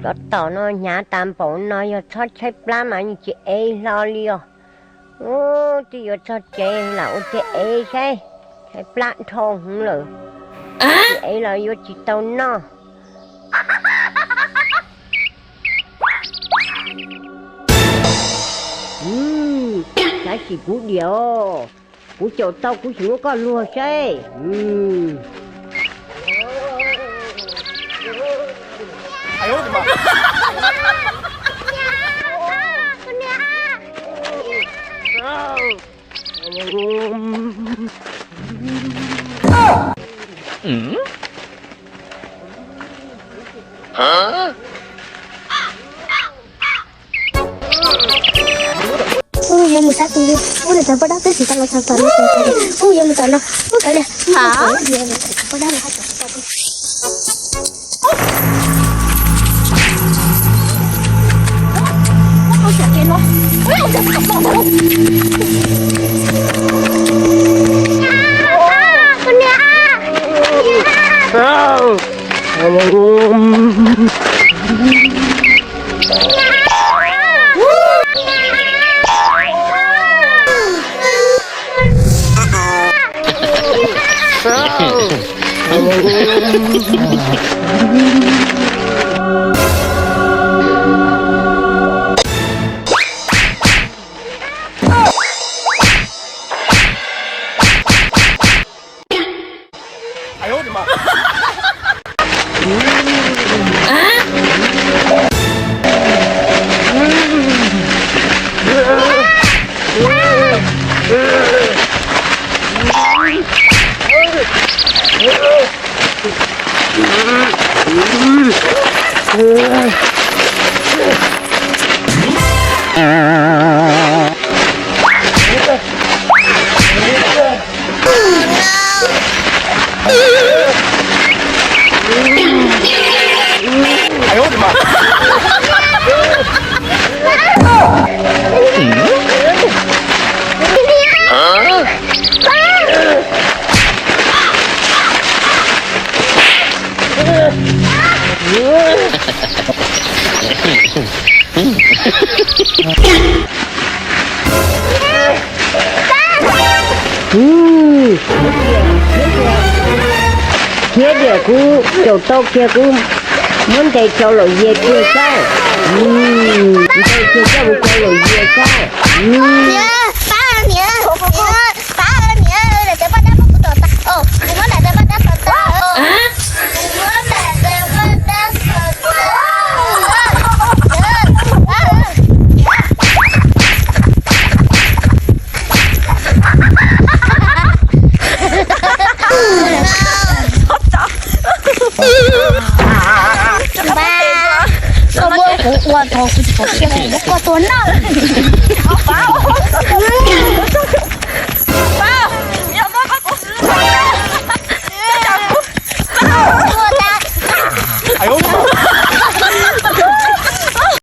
Tsov tom no hnyav tas npaum no yog txhob tshaib plab mas yeej tsis ev hlo li os. Ub, twb yuav txog tsev lam ua tiag ev saib, tshaib plab dhau hwv lawm. Tsis ev los yuav tsis tau noj. Xav sim kuv diam os, kuv caum tau kuv sim muab koj luag saib. Kuv yuav mus sab tus, kuv niam tais poj dab twb tsis tau los txog tom no, kuv yuav mus tom no, kuv kawv liam, kuv yuav mus tom poj dab los txog tom. Thiab tias kuv caum tau kiag kuv muab ntes rau laum yias kiag saib. Ntes kiag coj mus rau laum yias saib. Koj muab kuv ua tau kuv tsis pom kiag, muab koj tua noj.